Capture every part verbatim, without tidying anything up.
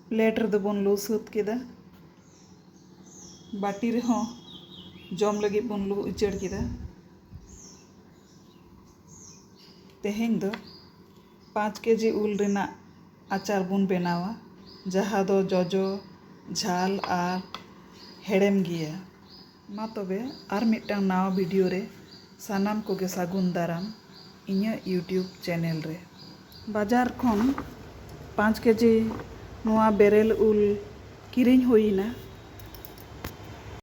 Plate ᱨᱮᱫᱚ ᱵᱚᱱ ᱞᱩ ᱥᱟᱹᱛ ᱠᱮᱫᱟ᱾ ᱵᱟᱹᱴᱤ ᱨᱮᱦᱚᱸ ᱡᱚᱢ ᱞᱟᱹᱜᱤᱫ ᱵᱚᱱ ᱞᱩ ᱩᱪᱟᱹᱲ ᱠᱮᱫᱟ᱾ ᱛᱮᱦᱮᱧ ᱫᱚ ᱯᱟᱸᱪ ᱠᱮᱡᱤ ᱩᱞ ᱨᱮᱱᱟᱜ ᱟᱪᱟᱨ ᱵᱚᱱ ᱵᱮᱱᱟᱣᱟ, ᱡᱟᱦᱟᱸ ᱫᱚ ᱡᱚᱡᱚ, ᱡᱷᱟᱞ ᱟᱨ ᱦᱮᱲᱮᱢ ᱜᱮᱭᱟ᱾ ᱢᱟ ᱛᱚᱵᱮ, ᱟᱨ ᱢᱤᱫᱴᱟᱝ ᱱᱟᱣᱟ ᱵᱷᱤᱰᱤᱭᱳ ᱨᱮ ᱥᱟᱱᱟᱢ ᱠᱚᱜᱮ ᱥᱟᱹᱜᱩᱱ ᱫᱟᱨᱟᱢ ᱤᱧᱟᱹᱜ YouTube ᱪᱮᱱᱮᱞ ᱨᱮ᱾ ᱵᱟᱡᱟᱨ ᱠᱷᱚᱱ ᱯᱟᱸᱪ ᱠᱮᱡᱤ ᱱᱚᱣᱟ ᱵᱮᱨᱮᱞ ᱩᱞ ᱠᱤᱨᱤᱧ ᱦᱩᱭᱮᱱᱟ᱾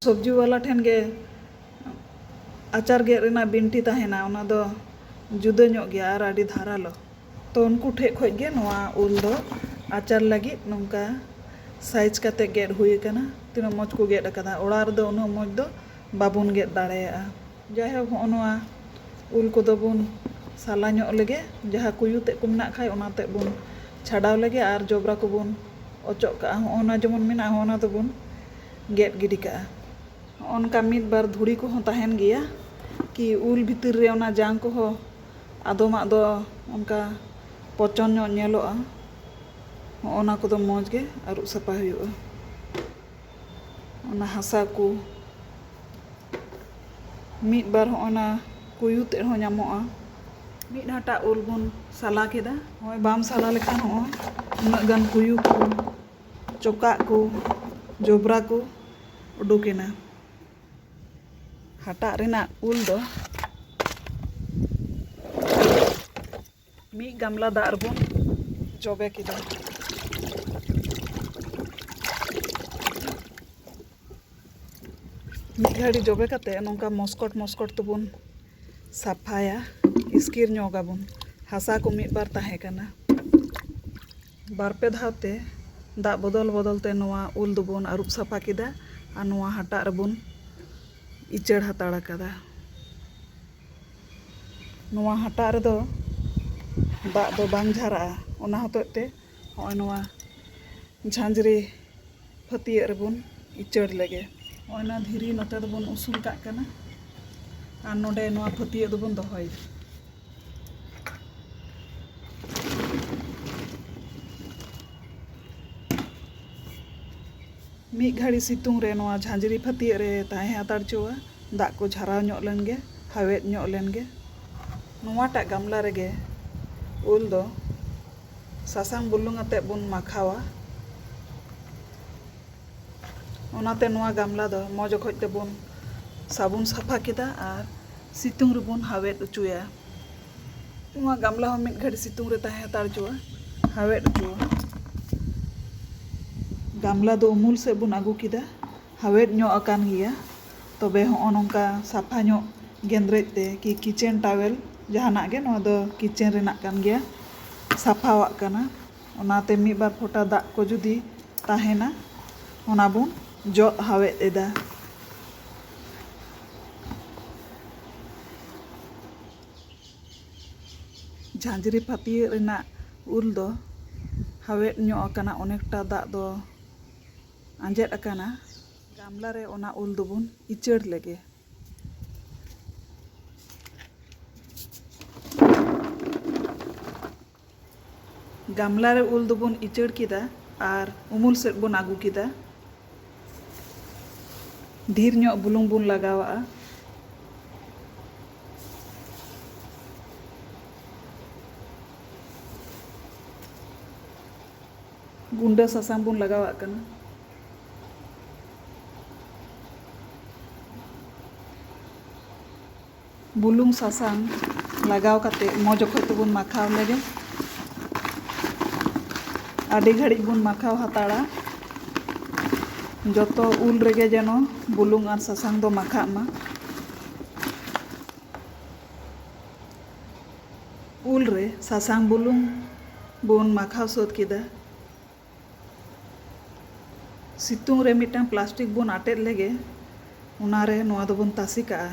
ᱥᱚᱵᱽᱡᱤ ᱣᱟᱞᱟ ᱴᱷᱮᱱ ᱜᱮ ᱟᱪᱟᱨ ᱜᱮᱫ ᱨᱮᱱᱟᱜ ᱵᱤᱱᱴᱷᱤ ᱛᱟᱦᱮᱱᱟ, ᱚᱱᱟ ᱫᱚ ᱡᱩᱫᱟᱹ ᱧᱚᱜ ᱜᱮᱭᱟ ᱟᱨ ᱟᱹᱰᱤ ᱫᱷᱟᱨᱟᱞᱚ᱾ ᱛᱚ, ᱩᱱᱠᱩ ᱴᱷᱮᱡ ᱠᱷᱚᱡ ᱜᱮ ᱱᱚᱣᱟ ᱩᱞ ᱫᱚ ᱟᱪᱟᱨ ᱞᱟᱹᱜᱤᱫ ᱱᱚᱝᱠᱟ ᱥᱟᱭᱤᱡᱽ ᱠᱟᱛᱮ ᱜᱮᱫ ᱦᱩᱭ ᱟᱠᱟᱱᱟ᱾ ᱛᱤᱱᱟᱹᱜ ᱢᱚᱡᱽ ᱠᱚ ᱜᱮᱫ ᱟᱠᱟᱫᱟ, ᱚᱲᱟᱜ ᱨᱮᱫᱚ ᱩᱱᱟᱹᱜ ᱢᱚᱡᱽ ᱫᱚ ᱵᱟᱵᱚᱱ ᱜᱮᱫ ᱫᱟᱲᱮᱭᱟᱜᱼᱟ᱾ ᱡᱟᱭᱦᱳᱠ, ᱦᱚᱸᱜᱼᱚ ᱱᱚᱣᱟ ᱩᱞ ᱠᱚᱫᱚ ᱵᱚᱱ ᱥᱟᱞᱟ ᱧᱚᱜ ᱞᱮᱜᱮ, ᱡᱟᱦᱟᱸ ᱠᱩᱭᱩ ᱛᱮᱫ ᱠᱚ ᱢᱮᱱᱟᱜ ᱠᱷᱟᱡ ᱚᱱᱟ ᱛᱮᱫ ᱵᱚᱱ ᱪᱷᱟᱰᱟᱣ ᱞᱮᱜᱮ ᱟᱨ ᱡᱚᱵᱽᱨᱟ ᱠᱚᱵᱚᱱ ᱚᱪᱚᱜ ᱠᱟᱜᱼᱟ᱾ ᱦᱚᱸᱜᱼᱚ ᱱᱟ ᱡᱮᱢᱚᱱ ᱢᱮᱱᱟᱜᱼᱟ, ᱦᱚᱸᱜᱼᱚ ᱱᱟ ᱫᱚᱵᱚᱱ ᱜᱮᱫ ᱜᱤᱰᱤ ᱠᱟᱜᱼᱟ᱾ ᱦᱚᱸᱜᱼᱚ ᱱᱚᱝᱠᱟ ᱢᱤᱫ ᱵᱟᱨ ᱫᱷᱩᱲᱤ ᱠᱚᱦᱚᱸ ᱛᱟᱦᱮᱱ ᱜᱮᱭᱟ, ᱠᱤ ᱩᱞ ᱵᱷᱤᱛᱤᱨ ᱨᱮ ᱚᱱᱟ ᱡᱟᱝ ᱠᱚᱦᱚᱸ ᱟᱫᱚᱢᱟᱜ ᱫᱚ ᱚᱱᱠᱟ ᱯᱚᱪᱚᱱ ᱧᱚᱜ ᱧᱮᱞᱚᱜᱼᱟ᱾ ᱦᱚᱸᱜᱼᱚ ᱱᱟ ᱠᱚᱫᱚ ᱢᱚᱡᱽ ᱜᱮ ᱟᱹᱨᱩᱵ ᱥᱟᱯᱷᱟ ᱦᱩᱭᱩᱜᱼᱟ᱾ ᱚᱱᱟ ᱦᱟᱥᱟ ᱠᱚ ᱢᱤᱫ ᱵᱟᱨ ᱦᱚᱸᱜᱼᱚ ᱱᱟ ᱠᱩᱭᱩ ᱛᱮᱫ ᱦᱚᱸ ᱧᱟᱢᱚᱜᱼᱟ᱾ ᱢᱤᱫ ᱦᱟᱴᱟᱜ ᱩᱞ ᱵᱚᱱ ᱥᱟᱞᱟ ᱠᱮᱫᱟ᱾ ᱱᱚᱜᱼᱚᱭ ᱵᱟᱢ ᱥᱟᱞᱟ ᱞᱮᱠᱷᱟᱱ ᱦᱚᱸᱜᱼᱚᱭ ᱩᱱᱟᱹᱜ ᱜᱟᱱ ᱠᱩᱭᱩ ᱠᱚ, ᱪᱚᱠᱟᱜ ᱠᱚ, ᱡᱚᱵᱽᱨᱟ ᱠᱚ ᱩᱰᱩᱠᱮᱱᱟ᱾ ᱦᱟᱴᱟᱜ ᱨᱮᱱᱟᱜ ᱩᱞ ᱫᱚ ᱢᱤᱫ ᱜᱟᱢᱞᱟ ᱫᱟᱜ ᱨᱮᱵᱚᱱ ᱡᱚᱵᱮ ᱠᱮᱫᱟ᱾ ᱢᱤᱫ ᱜᱷᱟᱹᱲᱤ ᱡᱚᱵᱮ ᱠᱟᱛᱮ ᱱᱚᱝᱠᱟ ᱢᱚᱥᱠᱚᱴ ᱢᱚᱥᱠᱚᱴ ᱛᱮᱵᱚᱱ ᱥᱟᱯᱷᱟᱭᱟ, ᱤᱥᱠᱤᱨ ᱧᱚᱜ ᱟᱵᱚᱱ᱾ ᱦᱟᱥᱟ ᱠᱚ ᱢᱤᱫ ᱵᱟᱨ ᱛᱟᱦᱮᱸ ᱠᱟᱱᱟ᱾ ᱵᱟᱨ ᱯᱮ ᱫᱷᱟᱣ ᱛᱮ ᱫᱟᱜ ᱵᱚᱫᱚᱞ ᱵᱚᱫᱚᱞ ᱛᱮ ᱱᱚᱣᱟ ᱩᱞ ᱫᱚᱵᱚᱱ ᱟᱹᱨᱩᱵ ᱥᱟᱯᱷᱟ ᱠᱮᱫᱟ ᱟᱨ ᱱᱚᱣᱟ ᱦᱟᱴᱟᱜ ᱨᱮᱵᱚᱱ ᱤᱪᱟᱹᱲ ᱦᱟᱛᱟᱲ ᱟᱠᱟᱫᱟ᱾ ᱱᱚᱣᱟ ᱦᱟᱴᱟᱜ ᱨᱮᱫᱚ ᱫᱟᱜ ᱫᱚ ᱵᱟᱝ ᱡᱷᱟᱨᱟᱜᱼᱟ, ᱚᱱᱟ ᱦᱚᱛᱮᱡ ᱛᱮ ᱱᱚᱜᱼᱚᱭ ᱱᱚᱣᱟ ᱡᱷᱟᱸᱡᱽᱨᱤ ᱯᱷᱟᱹᱛᱭᱟᱹᱜ ᱨᱮᱵᱚᱱ ᱤᱪᱟᱹᱲ ᱞᱮᱜᱮ᱾ ᱱᱚᱜᱼᱚᱭ ᱱᱚᱣᱟ ᱫᱷᱤᱨᱤ ᱱᱚᱛᱮ ᱫᱚᱵᱚᱱ ᱩᱥᱩᱞ ᱠᱟᱜ ᱠᱟᱱᱟ ᱟᱨ ᱱᱚᱰᱮ ᱱᱚᱣᱟ ᱯᱷᱟᱹᱛᱭᱟᱹᱜ ᱫᱚᱵᱚᱱ ᱫᱚᱦᱚᱭᱮᱫᱟ᱾ ᱢᱤᱫ ᱜᱷᱟᱹᱲᱤ ᱥᱤᱛᱩᱝ ᱨᱮ ᱱᱚᱣᱟ ᱡᱷᱟᱸᱡᱽᱨᱤ ᱯᱷᱟᱹᱛᱭᱟᱹᱜ ᱨᱮ ᱛᱟᱦᱮᱸ ᱦᱟᱛᱟᱲ ᱪᱚᱣᱟ᱾ ᱫᱟᱜ ᱠᱚ ᱡᱷᱟᱨᱟᱣ ᱧᱚᱜ ᱞᱮᱱ ᱜᱮ, ᱦᱟᱣᱮᱫ ᱧᱚᱜ ᱞᱮᱱ ᱜᱮ᱾ ᱱᱚᱣᱟᱴᱟᱜ ᱜᱟᱢᱞᱟ ᱨᱮᱜᱮ ᱩᱞ ᱫᱚ ᱥᱟᱥᱟᱝ ᱵᱩᱞᱩᱝ ᱟᱛᱮᱫ ᱵᱚᱱ ᱢᱟᱠᱷᱟᱣᱟ᱾ ᱚᱱᱟᱛᱮ ᱱᱚᱣᱟ ᱜᱟᱢᱞᱟ ᱫᱚ ᱢᱚᱡᱽ ᱚᱠᱚᱡ ᱛᱮᱵᱚᱱ ᱥᱟᱵᱚᱱ ᱥᱟᱯᱷᱟ ᱠᱮᱫᱟ ᱟᱨ ᱥᱤᱛᱩᱝ ᱨᱮᱵᱚᱱ ᱦᱟᱣᱮᱫ ᱦᱚᱪᱚᱭᱟ᱾ ᱱᱚᱣᱟ ᱜᱟᱢᱞᱟ ᱦᱚᱸ ᱢᱤᱫ ᱜᱷᱟᱹᱲᱤ ᱥᱤᱛᱩᱝ ᱨᱮ ᱛᱟᱦᱮᱸ ᱦᱟᱛᱟᱲ ᱦᱚᱪᱚᱣᱟ, ᱦᱟᱣᱮᱫ ᱦᱚᱪᱚᱣᱟ᱾ ᱜᱟᱢᱞᱟ ᱫᱚ ᱩᱢᱩᱞ ᱥᱮᱫ ᱵᱚᱱ ᱟᱹᱜᱩ ᱠᱮᱫᱟ, ᱦᱟᱣᱮᱫ ᱧᱚᱜ ᱟᱠᱟᱱ ᱜᱮᱭᱟ᱾ ᱛᱚᱵᱮ ᱦᱚᱸᱜᱼᱚ ᱱᱚᱝᱠᱟ ᱥᱟᱯᱷᱟ ᱧᱚᱜ ᱜᱮᱸᱫᱽᱨᱮᱡ ᱛᱮ ᱠᱤ ᱠᱤᱪᱮᱱ ᱴᱟᱣᱮᱞ ᱡᱟᱦᱟᱱᱟᱜ ᱜᱮ, ᱱᱚᱣᱟ ᱫᱚ ᱠᱤᱪᱮᱱ ᱨᱮᱱᱟᱜ ᱠᱟᱱ ᱜᱮᱭᱟ, ᱥᱟᱯᱷᱟᱣᱟᱜ ᱠᱟᱱᱟ᱾ ᱚᱱᱟᱛᱮ ᱢᱤᱫ ᱵᱟᱨ ᱯᱷᱚᱴᱟ ᱫᱟᱜ ᱠᱚ ᱡᱩᱫᱤ ᱛᱟᱦᱮᱱᱟ, ᱚᱱᱟ ᱵᱚᱱ ᱡᱚᱫ ᱦᱟᱣᱮᱫ ᱮᱫᱟ᱾ ᱡᱷᱟᱸᱡᱽᱨᱤ ᱯᱷᱟᱹᱛᱭᱟᱹᱜ ᱨᱮᱱᱟᱜ ᱩᱞ ᱫᱚ ᱦᱟᱣᱮᱫ ᱧᱚᱜ ᱟᱠᱟᱱᱟ, ᱚᱱᱮᱠᱴᱟ ᱫᱟᱜ ᱫᱚ ᱟᱸᱡᱮᱫ ᱟᱠᱟᱱᱟ᱾ ᱜᱟᱢᱞᱟ ᱨᱮ ᱚᱱᱟ ᱩᱞ ᱫᱚᱵᱚᱱ ᱤᱪᱟᱹᱲ ᱞᱮᱜᱮ᱾ ᱜᱟᱢᱞᱟ ᱨᱮ ᱩᱞ ᱫᱚᱵᱚᱱ ᱤᱪᱟᱹᱲ ᱠᱮᱫᱟ ᱟᱨ ᱩᱢᱩᱞ ᱥᱮᱫ ᱵᱚᱱ ᱟᱹᱜᱩ ᱠᱮᱫᱟ᱾ ᱰᱷᱮᱨ ᱧᱚᱜ ᱵᱩᱞᱩᱝ ᱵᱚᱱ ᱞᱟᱜᱟᱣᱟᱜᱼᱟ᱾ ᱜᱩᱸᱰᱟᱹ ᱥᱟᱥᱟᱝ ᱵᱚᱱ ᱞᱟᱜᱟᱣᱟᱜ ᱠᱟᱱᱟ᱾ ᱵᱩᱞᱩᱝ ᱥᱟᱥᱟᱝ ᱞᱟᱜᱟᱣ ᱠᱟᱛᱮ ᱢᱚᱡᱽ ᱚᱠᱚᱡ ᱛᱮᱵᱚᱱ ᱢᱟᱠᱷᱟᱣ ᱞᱮᱜᱮ᱾ ᱟᱹᱰᱤ ᱜᱷᱟᱹᱲᱤᱡ ᱵᱚᱱ ᱢᱟᱠᱷᱟᱣ ᱦᱟᱛᱟᱲᱟ, ᱡᱚᱛᱚ ᱩᱞ ᱨᱮᱜᱮ ᱡᱮᱱᱚ ᱵᱩᱞᱩᱝ ᱟᱨ ᱥᱟᱥᱟᱝ ᱫᱚ ᱢᱟᱠᱷᱟᱜ ᱢᱟ᱾ ᱩᱞ ᱨᱮ ᱥᱟᱥᱟᱝ ᱵᱩᱞᱩᱝ ᱵᱚᱱ ᱢᱟᱠᱷᱟᱣ ᱥᱟᱹᱛ ᱠᱮᱫᱟ᱾ ᱥᱤᱛᱩᱝ ᱨᱮ ᱢᱤᱫᱴᱟᱝ ᱯᱞᱟᱥᱴᱤᱠ ᱵᱚᱱ ᱟᱴᱮᱫ ᱞᱮᱜᱮ, ᱚᱱᱟᱨᱮ ᱱᱚᱣᱟ ᱫᱚᱵᱚᱱ ᱛᱟᱥᱮ ᱠᱟᱜᱼᱟ᱾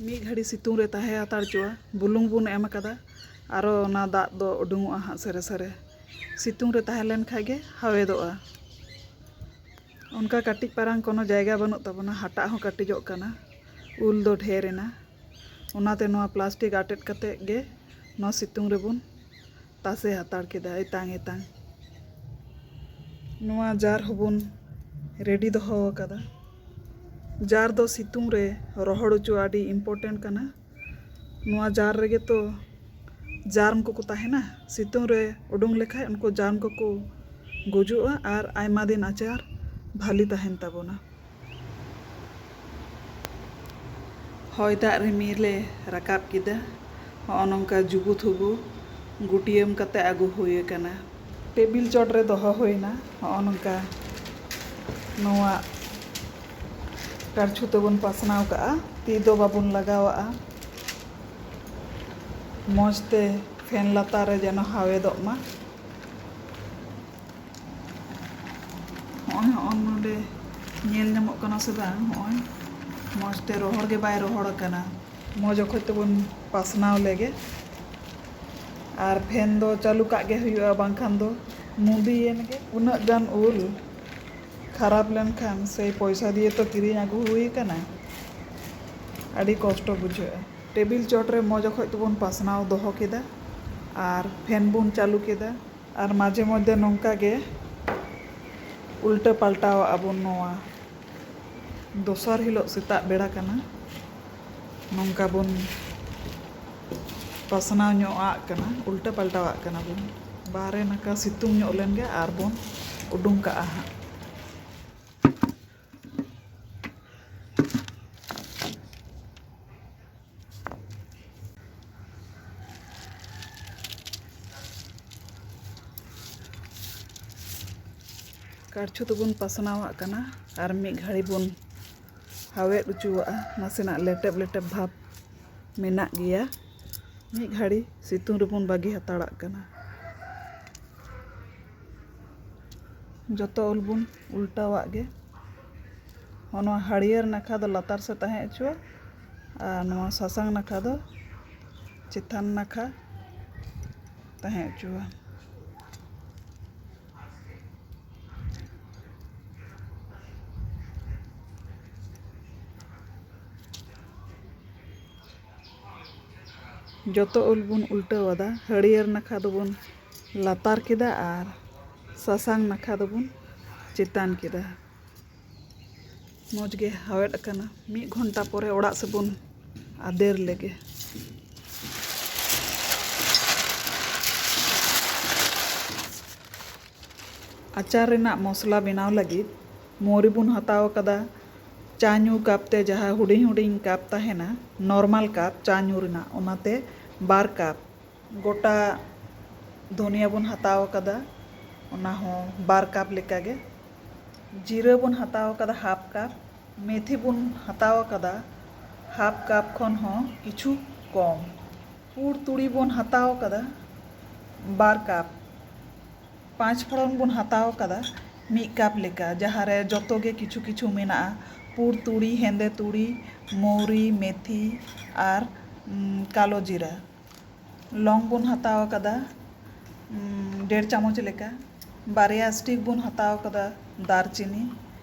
ᱢᱤᱫ ᱜᱷᱟᱹᱲᱤ ᱥᱤᱛᱩᱝ ᱨᱮ ᱛᱟᱦᱮᱸ ᱦᱟᱛᱟᱲ ᱦᱚᱪᱚᱣᱟ᱾ ᱵᱩᱞᱩᱝ ᱵᱚᱱ ᱮᱢ ᱟᱠᱟᱫᱟ, ᱟᱨᱚ ᱚᱱᱟ ᱫᱟᱜ ᱫᱚ ᱩᱰᱩᱝᱚᱜᱼᱟ ᱦᱟᱸᱜ ᱥᱮᱨᱮ ᱥᱮᱨᱮ᱾ ᱥᱤᱛᱩᱝ ᱨᱮ ᱛᱟᱦᱮᱸ ᱞᱮᱱ ᱠᱷᱟᱡ ᱜᱮ ᱦᱟᱣᱮᱫᱚᱜᱼᱟ᱾ ᱚᱱᱠᱟ ᱠᱟᱹᱴᱤᱡ ᱯᱟᱨᱟᱝ ᱠᱳᱱᱳ ᱡᱟᱭᱜᱟ ᱵᱟᱹᱱᱩᱜ ᱛᱟᱵᱚᱱᱟ, ᱦᱟᱴᱟᱜ ᱦᱚᱸ ᱠᱟᱹᱴᱤᱡᱚᱜ ᱠᱟᱱᱟ, ᱩᱞ ᱫᱚ ᱰᱷᱮᱨ ᱮᱱᱟ᱾ ᱚᱱᱟᱛᱮ ᱱᱚᱣᱟ ᱯᱞᱟᱥᱴᱤᱠ ᱟᱴᱮᱫ ᱠᱟᱛᱮ ᱜᱮ ᱱᱚᱣᱟ ᱥᱤᱛᱩᱝ ᱨᱮᱵᱚᱱ ᱛᱟᱥᱮ ᱦᱟᱛᱟᱲ ᱠᱮᱫᱟ ᱮᱛᱟᱝ ᱮᱛᱟᱝ᱾ ᱱᱚᱣᱟ ᱡᱟᱨ ᱦᱚᱸᱵᱚᱱ ᱨᱮᱰᱤ ᱫᱚᱦᱚ ᱟᱠᱟᱫᱟ᱾ ᱡᱟᱨ ᱫᱚ ᱥᱤᱛᱩᱝ ᱨᱮ ᱨᱚᱦᱚᱲ ᱦᱚᱪᱚ ᱟᱹᱰᱤ ᱤᱢᱯᱚᱨᱴᱮᱱᱴ ᱠᱟᱱᱟ᱾ ᱱᱚᱣᱟ ᱡᱟᱨ ᱨᱮᱜᱮ ᱛᱚ ᱡᱟᱨᱢ ᱠᱚᱠᱚ ᱛᱟᱦᱮᱱᱟ᱾ ᱥᱤᱛᱩᱝ ᱨᱮ ᱩᱰᱩᱝ ᱞᱮᱠᱷᱟᱡ ᱩᱱᱠᱩ ᱡᱟᱨᱢ ᱠᱚᱠᱚ ᱜᱩᱡᱩᱜᱼᱟ ᱟᱨ ᱟᱭᱢᱟ ᱫᱤᱱ ᱟᱪᱟᱨ ᱵᱷᱟᱞᱤ ᱛᱟᱦᱮᱱ ᱛᱟᱵᱚᱱᱟ᱾ ᱦᱚᱭ ᱫᱟᱜ ᱨᱤᱢᱤᱞᱮ ᱨᱟᱠᱟᱵ ᱠᱮᱫᱟ᱾ ᱦᱚᱸᱜᱼᱚ ᱱᱚᱝᱠᱟ ᱡᱩᱵᱩ ᱛᱷᱩᱵᱩ ᱜᱩᱴᱤᱭᱟᱹᱢ ᱠᱟᱛᱮ ᱟᱹᱜᱩ ᱦᱩᱭ ᱟᱠᱟᱱᱟ᱾ ᱴᱮᱵᱤᱞ ᱪᱚᱴ ᱨᱮ ᱫᱚᱦᱚ ᱦᱩᱭᱱᱟ᱾ ᱦᱚᱸᱜᱼᱚ ᱱᱚᱝᱠᱟ ᱱᱚᱣᱟ ᱠᱟᱲᱪᱷᱩ ᱛᱮᱵᱚᱱ ᱯᱟᱥᱱᱟᱣ ᱠᱟᱜᱼᱟ, ᱛᱤ ᱫᱚ ᱵᱟᱵᱚᱱ ᱞᱟᱜᱟᱣᱟᱜᱼᱟ᱾ ᱢᱚᱡᱽ ᱛᱮ ᱯᱷᱮᱱ ᱞᱟᱛᱟᱨ ᱨᱮ ᱡᱮᱱᱚ ᱦᱟᱣᱮᱫᱚᱜ ᱢᱟ᱾ ᱦᱚᱸᱜᱼᱚᱭ, ᱦᱚᱸᱜᱼᱚᱭ ᱱᱚᱰᱮ ᱧᱮᱞ ᱧᱟᱢᱚᱜ ᱠᱟᱱᱟ ᱥᱮ ᱵᱟᱝ? ᱦᱚᱸᱜᱼᱚᱭ ᱢᱚᱡᱽ ᱛᱮ ᱨᱚᱦᱚᱲ ᱜᱮ ᱵᱟᱭ ᱨᱚᱦᱚᱲ ᱟᱠᱟᱱᱟ᱾ ᱢᱚᱡᱽ ᱚᱠᱚᱡ ᱛᱮᱵᱚᱱ ᱯᱟᱥᱱᱟᱣ ᱞᱮᱜᱮ᱾ ᱟᱨ ᱯᱷᱮᱱ ᱫᱚ ᱪᱟᱹᱞᱩ ᱠᱟᱜ ᱜᱮ ᱦᱩᱭᱩᱜᱼᱟ, ᱵᱟᱝᱠᱷᱟᱱ ᱫᱚ ᱢᱩᱫᱤᱭᱮᱱ ᱜᱮ᱾ ᱩᱱᱟᱹᱜ ᱜᱟᱱ ᱩᱞ ᱠᱷᱟᱨᱟᱯ ᱞᱮᱱᱠᱷᱟᱱ ᱥᱮ ᱯᱚᱭᱥᱟ ᱫᱤᱭᱮ ᱛᱚ ᱠᱤᱨᱤᱧ ᱟᱹᱜᱩ ᱦᱩᱭ ᱟᱠᱟᱱᱟ, ᱟᱹᱰᱤ ᱠᱚᱥᱴᱚ ᱵᱩᱡᱷᱟᱹᱜᱼᱟ᱾ ᱴᱮᱵᱤᱞ ᱪᱚᱴ ᱨᱮ ᱢᱚᱡᱽ ᱚᱠᱚᱡ ᱛᱮᱵᱚᱱ ᱯᱟᱥᱱᱟᱣ ᱫᱚᱦᱚ ᱠᱮᱫᱟ ᱟᱨ ᱯᱷᱮᱱ ᱵᱚᱱ ᱪᱟᱹᱞᱩ ᱠᱮᱫᱟ᱾ ᱟᱨ ᱢᱟᱡᱷᱮ ᱢᱚᱫᱽᱫᱷᱮ ᱱᱚᱝᱠᱟ ᱜᱮ ᱩᱞᱴᱟᱹ ᱯᱟᱞᱴᱟᱣ ᱟᱵᱚᱱ᱾ ᱱᱚᱣᱟ ᱫᱚᱥᱟᱨ ᱦᱤᱞᱳᱜ ᱥᱮᱛᱟᱜ ᱵᱮᱲᱟ ᱠᱟᱱᱟ, ᱱᱚᱝᱠᱟ ᱵᱚᱱ ᱯᱟᱥᱱᱟᱣ ᱧᱚᱜ ᱟᱜ ᱠᱟᱱᱟ, ᱩᱞᱴᱟᱹ ᱯᱟᱞᱴᱟᱣ ᱟᱜ ᱠᱟᱱᱟ ᱵᱚᱱ᱾ ᱵᱟᱦᱨᱮ ᱱᱟᱠᱟ ᱥᱤᱛᱩᱝ ᱧᱚᱜ ᱞᱮᱱ ᱜᱮ ᱟᱨ ᱵᱚᱱ ᱩᱰᱩᱝ ᱠᱟᱜᱼᱟ ᱦᱟᱸᱜ᱾ ᱠᱟᱲᱪᱷᱩ ᱛᱮᱵᱚᱱ ᱯᱟᱥᱱᱟᱣᱟᱜ ᱠᱟᱱᱟ ᱟᱨ ᱢᱤᱫ ᱜᱷᱟᱹᱲᱤ ᱵᱚᱱ ᱦᱟᱣᱮᱫ ᱦᱚᱪᱚᱣᱟᱜᱼᱟ᱾ ᱱᱟᱥᱮᱱᱟᱜ ᱞᱮᱴᱮᱵ ᱞᱮᱴᱮᱵ ᱵᱷᱟᱵᱽ ᱢᱮᱱᱟᱜ ᱜᱮᱭᱟ᱾ ᱢᱤᱫ ᱜᱷᱟᱹᱲᱤ ᱥᱤᱛᱩᱝ ᱨᱮᱵᱚᱱ ᱵᱟᱹᱜᱤ ᱦᱟᱛᱟᱲᱟᱜ ᱠᱟᱱᱟ᱾ ᱡᱚᱛᱚ ᱩᱞ ᱵᱚᱱ ᱩᱞᱴᱟᱣᱟᱜ ᱜᱮ᱾ ᱦᱚᱸ, ᱱᱚᱣᱟ ᱦᱟᱹᱨᱭᱟᱹᱲ ᱱᱟᱠᱷᱟ ᱫᱚ ᱞᱟᱛᱟᱨ ᱥᱮᱫ ᱛᱟᱦᱮᱸ ᱦᱚᱪᱚᱣᱟᱜ, ᱟᱨ ᱱᱚᱣᱟ ᱥᱟᱥᱟᱝ ᱱᱟᱠᱷᱟ ᱫᱚ ᱪᱮᱛᱟᱱ ᱱᱟᱠᱷᱟ ᱛᱟᱦᱮᱸ ᱦᱚᱪᱚᱣᱟ᱾ ᱡᱚᱛᱚ ᱩᱞ ᱵᱚᱱ ᱩᱞᱴᱟᱹᱣ ᱟᱫᱟ᱾ ᱦᱟᱹᱨᱭᱟᱹᱲ ᱱᱟᱠᱷᱟ ᱫᱚᱵᱚᱱ ᱞᱟᱛᱟᱨ ᱠᱮᱫᱟ ᱟᱨ ᱥᱟᱥᱟᱝ ᱱᱟᱠᱷᱟ ᱫᱚᱵᱚᱱ ᱪᱮᱛᱟᱱ ᱠᱮᱫᱟ᱾ ᱢᱚᱡᱽ ᱜᱮ ᱦᱟᱣᱮᱫ ᱟᱠᱟᱱᱟ᱾ ᱢᱤᱫ ᱜᱷᱚᱱᱴᱟ ᱯᱚᱨᱮ ᱚᱲᱟᱜ ᱥᱮᱫ ᱵᱚᱱ ᱟᱫᱮᱨ ᱞᱮᱜᱮ᱾ ᱟᱪᱟᱨ ᱨᱮᱱᱟᱜ ᱢᱚᱥᱞᱟ ᱵᱮᱱᱟᱣ ᱞᱟᱹᱜᱤᱫ ᱢᱚᱣᱨᱤ ᱵᱚᱱ ᱦᱟᱛᱟᱣ ᱟᱠᱟᱫᱟ᱾ ᱪᱟ ᱧᱩ ᱠᱟᱯ ᱛᱮ ᱡᱟᱦᱟᱸ ᱦᱩᱰᱤᱧ ᱦᱩᱰᱤᱧ ᱠᱟᱯ ᱛᱟᱦᱮᱱᱟ, ᱱᱚᱨᱢᱟᱞ ᱠᱟᱯ ᱪᱟ ᱧᱩ ᱨᱮᱱᱟᱜ, ᱚᱱᱟᱛᱮ ᱵᱟᱨ ᱠᱟᱯ᱾ ᱜᱚᱴᱟ ᱫᱷᱩᱱᱤᱭᱟᱹ ᱵᱚᱱ ᱦᱟᱛᱟᱣ ᱟᱠᱟᱫᱟ, ᱚᱱᱟ ᱦᱚᱸ ᱵᱟᱨ ᱠᱟᱯ ᱞᱮᱠᱟᱜᱮ᱾ ᱡᱤᱨᱟᱹ ᱵᱚᱱ ᱦᱟᱛᱟᱣ ᱟᱠᱟᱫᱟ ᱦᱟᱯ ᱠᱟᱯ᱾ ᱢᱮᱛᱷᱤ ᱵᱚᱱ ᱦᱟᱛᱟᱣ ᱟᱠᱟᱫᱟ ᱦᱟᱯ ᱠᱟᱯ ᱠᱷᱚᱱ ᱦᱚᱸ ᱠᱤᱪᱷᱩ ᱠᱚᱢ᱾ ᱯᱩᱸᱰ ᱛᱩᱲᱤ ᱵᱚᱱ ᱦᱟᱛᱟᱣ ᱟᱠᱟᱫᱟ ᱵᱟᱨ ᱠᱟᱯ᱾ ᱯᱟᱸᱪ ᱯᱷᱚᱲᱚᱱ ᱵᱚᱱ ᱦᱟᱛᱟᱣ ᱟᱠᱟᱫᱟ ᱢᱤᱫ ᱠᱟᱯ ᱞᱮᱠᱟ, ᱡᱟᱦᱟᱸ ᱨᱮ ᱡᱚᱛᱚ ᱜᱮ ᱠᱤᱪᱷᱩ ᱠᱤᱪᱷᱩ ᱢᱮᱱᱟᱜᱼᱟ᱾ ᱯᱩᱸᱰ ᱛᱩᱲᱤ, ᱦᱮᱸᱫᱮ ᱛᱩᱲᱤ, ᱢᱚᱣᱨᱤ, ᱢᱮᱛᱷᱤ ᱟᱨ, ᱩᱢ, ᱠᱟᱞᱳ ᱡᱤᱨᱟ᱾ ᱞᱚᱝ ᱵᱚᱱ ᱦᱟᱛᱟᱣ ᱟᱠᱟᱫᱟ, ᱩᱢ, ᱰᱮᱲ ᱪᱟᱢᱚᱪ ᱞᱮᱠᱟ᱾ ᱵᱟᱨᱭᱟ ᱥᱴᱤᱠ ᱵᱚᱱ ᱦᱟᱛᱟᱣ ᱟᱠᱟᱫᱟ ᱫᱟᱨᱪᱤᱱᱤ᱾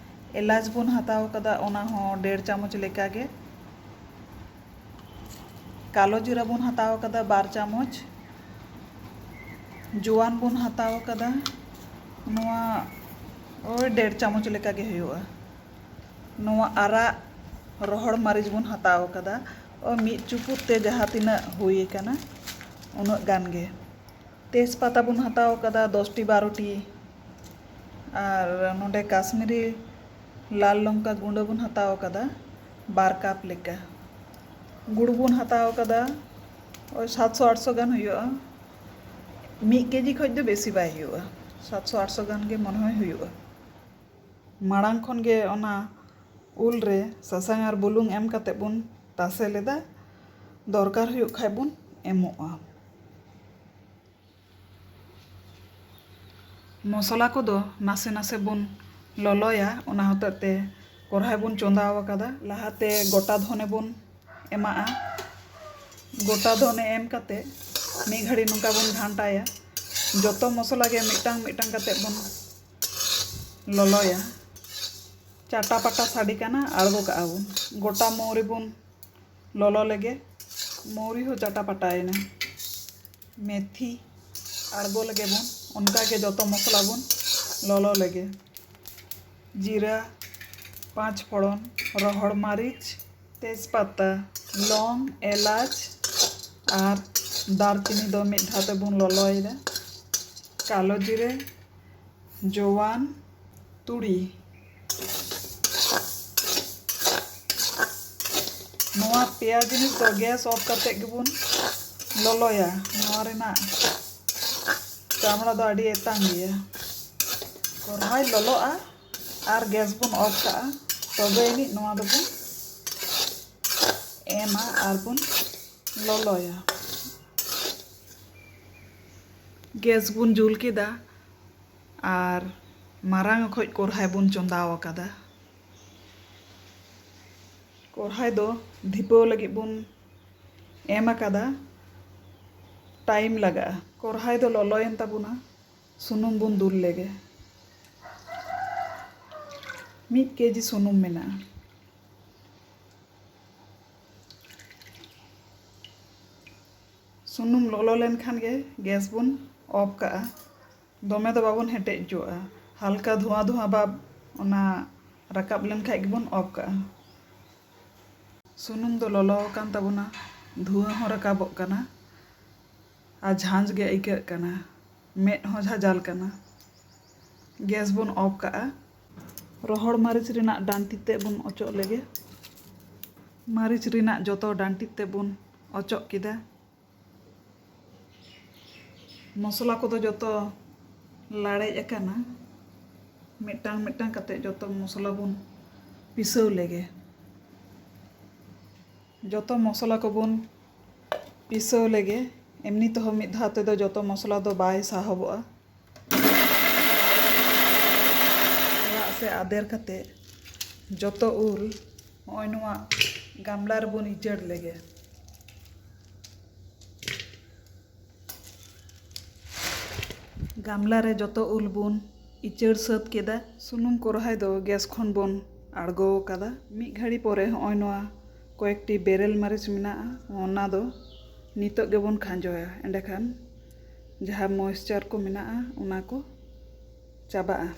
ᱮᱞᱟᱪ ᱵᱚᱱ ᱦᱟᱛᱟᱣ ᱟᱠᱟᱫᱟ, ᱚᱱᱟ ᱦᱚᱸ ᱰᱮᱲ ᱪᱟᱢᱚᱪ ᱞᱮᱠᱟ ᱜᱮ᱾ ᱠᱟᱞᱳ ᱡᱤᱨᱟ ᱵᱚᱱ ᱦᱟᱛᱟᱣ ᱟᱠᱟᱫᱟ ᱵᱟᱨ ᱪᱟᱢᱚᱪ᱾ ᱡᱳᱣᱟᱱ ᱵᱚᱱ ᱦᱟᱛᱟᱣ ᱟᱠᱟᱫᱟ ᱱᱚᱣᱟ ᱳᱭ ᱰᱮᱲ ᱪᱟᱢᱚᱪ ᱞᱮᱠᱟ ᱜᱮ ᱦᱩᱭᱩᱜᱼᱟ᱾ ᱱᱚᱣᱟ ᱟᱨᱟᱜ ᱨᱚᱦᱚᱲ ᱢᱟᱹᱨᱤᱪ ᱵᱚᱱ ᱦᱟᱛᱟᱣ ᱟᱠᱟᱫᱟ, ᱳᱭ ᱢᱤᱫ ᱪᱩᱯᱩᱫ ᱛᱮ ᱡᱟᱦᱟᱸ ᱛᱤᱱᱟᱹᱜ ᱦᱩᱭ ᱟᱠᱟᱱᱟ ᱩᱱᱟᱹᱜ ᱜᱟᱱ ᱜᱮ᱾ ᱛᱮᱡᱽ ᱯᱟᱛᱟ ᱵᱚᱱ ᱦᱟᱛᱟᱣ ᱟᱠᱟᱫᱟ ᱫᱚᱥ ᱴᱤ ᱵᱟᱨᱚ ᱴᱤ, ᱟᱨ ᱱᱚᱰᱮ ᱠᱟᱥᱢᱤᱨᱤ ᱞᱟᱞ ᱞᱚᱝᱠᱟ ᱜᱩᱸᱰᱟᱹ ᱵᱚᱱ ᱦᱟᱛᱟᱣ ᱟᱠᱟᱫᱟ ᱵᱟᱨ ᱠᱟᱯ ᱞᱮᱠᱟ᱾ ᱜᱩᱲ ᱵᱚᱱ ᱦᱟᱛᱟᱣ ᱟᱠᱟᱫᱟ ᱳᱭ ᱥᱟᱛᱥᱚ ᱟᱴᱥᱚ ᱜᱟᱱ ᱦᱩᱭᱩᱜᱼᱟ᱾ ᱢᱤᱫ ᱠᱮᱡᱤ ᱠᱷᱚᱡ ᱫᱚ ᱵᱮᱥᱤ ᱵᱟᱭ ᱦᱩᱭᱩᱜᱼᱟ, ᱥᱟᱛᱥᱚ ᱟᱴᱥᱚ ᱜᱟᱱ ᱜᱮ ᱢᱚᱱᱮ ᱦᱚᱭ ᱦᱩᱭᱩᱜᱼᱟ᱾ ᱢᱟᱲᱟᱝ ᱠᱷᱚᱱ ᱜᱮ ᱚᱱᱟ ᱩᱞ ᱨᱮ ᱥᱟᱥᱟᱝ ᱟᱨ ᱵᱩᱞᱩᱝ ᱮᱢ ᱠᱟᱛᱮ ᱵᱚᱱ ᱛᱟᱥᱮ ᱞᱮᱫᱟ᱾ ᱫᱚᱨᱠᱟᱨ ᱦᱩᱭᱩᱜ ᱠᱷᱟᱡ ᱵᱚᱱ ᱮᱢᱚᱜᱼᱟ᱾ ᱢᱚᱥᱞᱟ ᱠᱚᱫᱚ ᱱᱟᱥᱮ ᱱᱟᱥᱮ ᱵᱚᱱ ᱞᱚᱞᱚᱭᱟ, ᱚᱱᱟ ᱦᱚᱛᱮᱡ ᱛᱮ ᱠᱚᱨᱦᱟᱭ ᱵᱚᱱ ᱪᱚᱸᱫᱟᱣ ᱟᱠᱟᱫᱟ᱾ ᱞᱟᱦᱟᱛᱮ ᱜᱚᱴᱟ ᱫᱷᱚᱱᱮ ᱵᱚᱱ ᱮᱢᱟᱜᱼᱟ᱾ ᱜᱚᱴᱟ ᱫᱷᱚᱱᱮ ᱮᱢ ᱠᱟᱛᱮ ᱢᱤᱫ ᱜᱷᱟᱹᱲᱤ ᱱᱚᱝᱠᱟ ᱵᱚᱱ ᱜᱷᱟᱱᱴᱟᱭᱟ᱾ ᱡᱚᱛᱚ ᱢᱚᱥᱞᱟ ᱜᱮ ᱢᱤᱫᱴᱟᱝ ᱢᱤᱫᱴᱟᱝ ᱠᱟᱛᱮ ᱵᱚᱱ ᱞᱚᱞᱚᱭᱟ᱾ ᱪᱟᱴᱟ ᱯᱟᱴᱟ ᱥᱟᱰᱮ ᱠᱟᱱᱟ, ᱟᱬᱜᱚ ᱠᱟᱜᱼᱟ ᱵᱚᱱ᱾ ᱜᱚᱴᱟ ᱢᱚᱣᱨᱤ ᱵᱚᱱ ᱞᱚᱞᱚ ᱞᱮᱜᱮ᱾ ᱢᱚᱣᱨᱤ ᱦᱚᱸ ᱪᱟᱴᱟ ᱯᱟᱴᱟᱭᱮᱱᱟ᱾ ᱢᱮᱛᱷᱤ ᱟᱬᱜᱚ ᱞᱮᱜᱮ ᱵᱚᱱ᱾ ᱚᱱᱠᱟ ᱜᱮ ᱡᱚᱛᱚ ᱢᱚᱥᱞᱟ ᱵᱚᱱ ᱞᱚᱞᱚ ᱞᱮᱜᱮ᱾ ᱡᱤᱨᱟ, ᱯᱟᱸᱪ ᱯᱷᱚᱲᱚᱱ, ᱨᱚᱦᱚᱲ ᱢᱟᱹᱨᱤᱪ, ᱛᱮᱡᱽᱯᱟᱛᱟ, ᱞᱚᱝ, ᱮᱞᱟᱪ ᱟᱨ ᱫᱟᱨᱪᱤᱱᱤ ᱫᱚ ᱢᱤᱫ ᱫᱷᱟᱣ ᱛᱮᱵᱚᱱ ᱞᱚᱞᱚᱭᱮᱫᱟ᱾ ᱠᱟᱞᱳ ᱡᱤᱨᱟᱹ, ᱡᱳᱣᱟᱱ, ᱛᱩᱲᱤ᱾ ᱱᱚᱣᱟ ᱯᱮᱭᱟ ᱡᱤᱱᱤᱥ ᱫᱚ ᱜᱮᱥ ᱚᱯᱷ ᱠᱟᱛᱮ ᱜᱮᱵᱚᱱ ᱞᱚᱞᱚᱭᱟ᱾ ᱱᱚᱣᱟ ᱨᱮᱱᱟᱜ ᱪᱟᱢᱲᱟ ᱫᱚ ᱟᱹᱰᱤ ᱮᱛᱟᱝ ᱜᱮᱭᱟ᱾ ᱠᱚᱨᱦᱟᱭ ᱞᱚᱞᱚᱜᱼᱟ ᱟᱨ ᱜᱮᱥ ᱵᱚᱱ ᱚᱯᱷ ᱠᱟᱜᱼᱟ, ᱛᱚᱵᱮ ᱟᱹᱱᱤᱡ ᱱᱚᱣᱟ ᱫᱚᱵᱚᱱ ᱮᱢᱟ ᱟᱨ ᱵᱚᱱ ᱞᱚᱞᱚᱭᱟ᱾ ᱜᱮᱥ ᱵᱚᱱ ᱡᱩᱞ ᱠᱮᱫᱟ ᱟᱨ ᱢᱟᱨᱟᱝ ᱚᱠᱚᱡ ᱠᱚᱨᱦᱟᱭ ᱵᱚᱱ ᱪᱚᱸᱫᱟᱣ ᱟᱠᱟᱫᱟ᱾ ᱠᱚᱨᱦᱟᱭ ᱫᱚ ᱫᱷᱤᱯᱟᱹᱣ ᱞᱟᱹᱜᱤᱫ ᱵᱚᱱ ᱮᱢ ᱟᱠᱟᱫᱟ, ᱴᱟᱭᱤᱢ ᱞᱟᱜᱟᱜᱼᱟ᱾ ᱠᱚᱨᱦᱟᱭ ᱫᱚ ᱞᱚᱞᱚᱭᱮᱱ ᱛᱟᱵᱚᱱᱟ, ᱥᱩᱱᱩᱢ ᱵᱚᱱ ᱫᱩᱞ ᱞᱮᱜᱮ᱾ ᱢᱤᱫ ᱠᱮᱡᱤ ᱥᱩᱱᱩᱢ ᱢᱮᱱᱟᱜᱼᱟ᱾ ᱥᱩᱱᱩᱢ ᱞᱚᱞᱚ ᱞᱮᱱᱠᱷᱟᱱ ᱜᱮ ᱜᱮᱥ ᱵᱚᱱ ᱚᱯᱷ ᱠᱟᱜᱼᱟ᱾ ᱫᱚᱢᱮ ᱫᱚ ᱵᱟᱵᱚᱱ ᱦᱮᱴᱮᱡ ᱦᱚᱪᱚᱣᱟᱜᱼᱟ᱾ ᱦᱟᱞᱠᱟ ᱫᱷᱩᱣᱟᱹ ᱫᱷᱩᱣᱟᱹ ᱵᱷᱟᱵᱽ ᱚᱱᱟ ᱨᱟᱠᱟᱵ ᱞᱮᱱᱠᱷᱟᱡ ᱜᱮᱵᱚᱱ ᱚᱯᱷ ᱠᱟᱜᱼᱟ᱾ ᱥᱩᱱᱩᱢ ᱫᱚ ᱞᱚᱞᱚ ᱟᱠᱟᱱ ᱛᱟᱵᱚᱱᱟ, ᱫᱷᱩᱣᱟᱹ ᱦᱚᱸ ᱨᱟᱠᱟᱵᱚᱜ ᱠᱟᱱᱟ ᱟᱨ ᱡᱷᱟᱸᱡ ᱜᱮ ᱟᱹᱭᱠᱟᱹᱜ ᱠᱟᱱᱟ, ᱢᱮᱫ ᱦᱚᱸ ᱡᱷᱟᱡᱟᱞ ᱠᱟᱱᱟ᱾ ᱜᱮᱥ ᱵᱚᱱ ᱚᱯᱷ ᱠᱟᱜᱼᱟ᱾ ᱨᱚᱦᱚᱲ ᱢᱟᱹᱨᱤᱪ ᱨᱮᱱᱟᱜ ᱰᱟᱱᱴᱤ ᱛᱮᱫ ᱵᱚᱱ ᱚᱪᱚᱜ ᱞᱮᱜᱮ᱾ ᱢᱟᱹᱨᱤᱪ ᱨᱮᱱᱟᱜ ᱡᱚᱛᱚ ᱰᱟᱱᱴᱤ ᱛᱮᱫ ᱵᱚᱱ ᱚᱪᱚᱜ ᱠᱮᱫᱟ᱾ ᱢᱚᱥᱞᱟ ᱠᱚᱫᱚ ᱡᱚᱛᱚ ᱞᱟᱲᱮᱡ ᱟᱠᱟᱱᱟ᱾ ᱢᱤᱫᱴᱟᱝ ᱢᱤᱫᱴᱟᱝ ᱠᱟᱛᱮ ᱡᱚᱛᱚ ᱢᱚᱥᱞᱟ ᱵᱚᱱ ᱯᱤᱥᱟᱹᱣ ᱞᱮᱜᱮ᱾ ᱡᱚᱛᱚ ᱢᱚᱥᱞᱟ ᱠᱚᱵᱚᱱ ᱯᱤᱥᱟᱹᱣ ᱞᱮᱜᱮ᱾ ᱮᱢᱱᱤ ᱛᱮᱦᱚᱸ ᱢᱤᱫ ᱫᱷᱟᱣ ᱛᱮᱫᱚ ᱡᱚᱛᱚ ᱢᱚᱥᱞᱟ ᱫᱚ ᱵᱟᱭ ᱥᱟᱦᱚᱵᱚᱜᱼᱟ᱾ ᱚᱲᱟᱜ ᱥᱮ ᱟᱫᱮᱨ ᱠᱟᱛᱮ ᱡᱚᱛᱚ ᱩᱞ ᱱᱚᱜᱼᱚᱭ ᱱᱚᱣᱟ ᱜᱟᱢᱞᱟ ᱨᱮᱵᱚᱱ ᱤᱪᱟᱹᱲ ᱞᱮᱜᱮ᱾ ᱜᱟᱢᱞᱟ ᱨᱮ ᱡᱚᱛᱚ ᱩᱞ ᱵᱚᱱ ᱤᱪᱟᱹᱲ ᱥᱟᱹᱛ ᱠᱮᱫᱟ᱾ ᱥᱩᱱᱩᱢ ᱠᱚᱨᱦᱟᱭ ᱫᱚ ᱜᱮᱥ ᱠᱷᱚᱱ ᱵᱚᱱ ᱟᱬᱜᱚ ᱟᱠᱟᱫᱟ᱾ ᱢᱤᱫ ᱜᱷᱟᱹᱲᱤ ᱯᱚᱨᱮ ᱦᱚᱸᱜᱼᱚᱭ ᱱᱚᱣᱟ ᱠᱚᱭᱮᱠᱴᱤ ᱵᱮᱨᱮᱞ ᱢᱟᱹᱨᱤᱪ ᱢᱮᱱᱟᱜᱼᱟ, ᱚᱱᱟ ᱫᱚ ᱱᱤᱛᱚᱜ ᱜᱮᱵᱚᱱ ᱠᱷᱟᱸᱡᱚᱭᱟ᱾ ᱮᱸᱰᱮᱠᱷᱟᱱ ᱡᱟᱦᱟᱸ ᱢᱚᱭᱮᱥᱪᱟᱨ ᱠᱚ ᱢᱮᱱᱟᱜᱼᱟ, ᱚᱱᱟ ᱠᱚ ᱪᱟᱵᱟᱜᱼᱟ᱾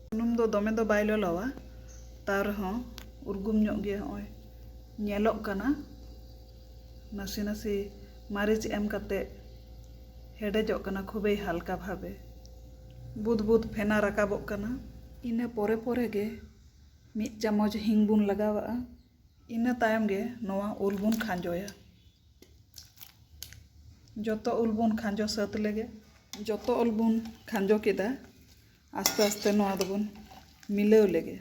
ᱥᱩᱱᱩᱢ ᱫᱚ ᱫᱚᱢᱮ ᱫᱚ ᱵᱟᱭ ᱞᱚᱞᱚᱣᱟ, ᱛᱟᱣ ᱨᱮᱦᱚᱸ ᱩᱨᱜᱩᱢ ᱧᱚᱜ ᱜᱮ ᱦᱚᱸᱜᱼᱚᱭ ᱧᱮᱞᱚᱜ ᱠᱟᱱᱟ᱾ ᱱᱟᱥᱮ ᱱᱟᱥᱮ ᱢᱟᱹᱨᱤᱪ ᱮᱢ ᱠᱟᱛᱮ ᱦᱮᱰᱮᱡᱚᱜ ᱠᱟᱱᱟ ᱠᱷᱩᱵᱮᱭ ᱦᱟᱞᱠᱟ ᱵᱷᱟᱵᱮ᱾ ᱵᱩᱫ ᱵᱩᱫ ᱯᱷᱮᱱᱟ ᱨᱟᱠᱟᱵᱚᱜ ᱠᱟᱱᱟ᱾ ᱤᱱᱟᱹ ᱯᱚᱨᱮ ᱯᱚᱨᱮ ᱜᱮ ᱢᱤᱫ ᱪᱟᱢᱚᱪ ᱦᱤᱝ ᱵᱚᱱ ᱞᱟᱜᱟᱣᱟᱜᱼᱟ᱾ ᱤᱱᱟᱹ ᱛᱟᱭᱚᱢ ᱜᱮ ᱱᱚᱣᱟ ᱩᱞ ᱵᱚᱱ ᱠᱷᱟᱸᱡᱚᱭᱟ᱾ ᱡᱚᱛᱚ ᱩᱞ ᱵᱚᱱ ᱠᱷᱟᱸᱡᱚ ᱥᱟᱹᱛ ᱞᱮᱜᱮ᱾ ᱡᱚᱛᱚ ᱩᱞ ᱵᱚᱱ ᱠᱷᱟᱸᱡᱚ ᱠᱮᱫᱟ᱾ ᱟᱥᱛᱮ ᱟᱥᱛᱮ ᱱᱚᱣᱟ ᱫᱚᱵᱚᱱ ᱢᱤᱞᱟᱹᱣ ᱞᱮᱜᱮ᱾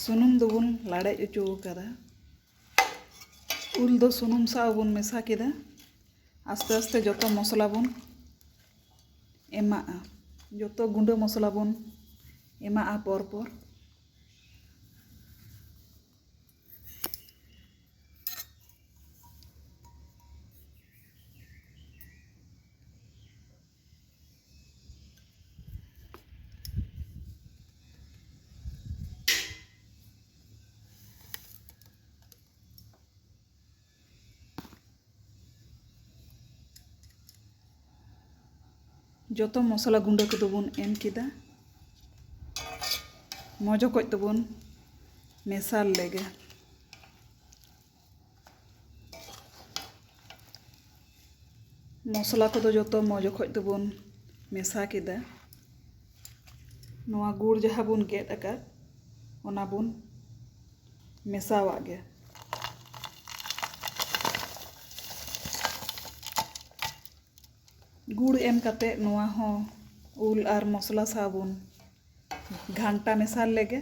ᱥᱩᱱᱩᱢ ᱫᱚᱵᱚᱱ ᱞᱟᱲᱮᱡ ᱦᱚᱪᱚ ᱟᱠᱟᱫᱟ᱾ ᱩᱞ ᱫᱚ ᱥᱩᱱᱩᱢ ᱥᱟᱶ ᱵᱚᱱ ᱢᱮᱥᱟ ᱠᱮᱫᱟ᱾ ᱟᱥᱛᱮ ᱟᱥᱛᱮ ᱡᱚᱛᱚ ᱢᱚᱥᱞᱟ ᱵᱚᱱ ᱮᱢᱟᱜᱼᱟ᱾ ᱡᱚᱛᱚ ᱜᱩᱸᱰᱟᱹ ᱢᱚᱥᱞᱟ ᱵᱚᱱ ᱮᱢᱟᱜᱼᱟ ᱯᱚᱨ ᱯᱚᱨ᱾ ᱡᱚᱛᱚ ᱢᱚᱥᱞᱟ ᱜᱩᱸᱰᱟᱹ ᱠᱚᱫᱚ ᱵᱚᱱ ᱮᱢ ᱠᱮᱫᱟ᱾ ᱢᱚᱡᱽ ᱚᱠᱚᱡ ᱛᱮᱵᱚᱱ ᱢᱮᱥᱟᱞ ᱞᱮᱜᱮ᱾ ᱢᱚᱥᱞᱟ ᱠᱚᱫᱚ ᱡᱚᱛᱚ ᱢᱚᱡᱽ ᱚᱠᱚᱡ ᱛᱮᱵᱚᱱ ᱢᱮᱥᱟ ᱠᱮᱫᱟ᱾ ᱱᱚᱣᱟ ᱜᱩᱲ ᱡᱟᱦᱟᱸ ᱵᱚᱱ ᱜᱮᱫ ᱟᱠᱟᱫ, ᱚᱱᱟ ᱵᱚᱱ ᱢᱮᱥᱟᱣᱟᱜ ᱜᱮ᱾ ᱜᱩᱲ ᱮᱢ ᱠᱟᱛᱮ ᱱᱚᱣᱟ ᱦᱚᱸ ᱩᱞ ᱟᱨ ᱢᱚᱥᱞᱟ ᱥᱟᱶ ᱵᱚᱱ ᱜᱷᱟᱱᱴᱟ ᱢᱮᱥᱟᱞ ᱞᱮᱜᱮ᱾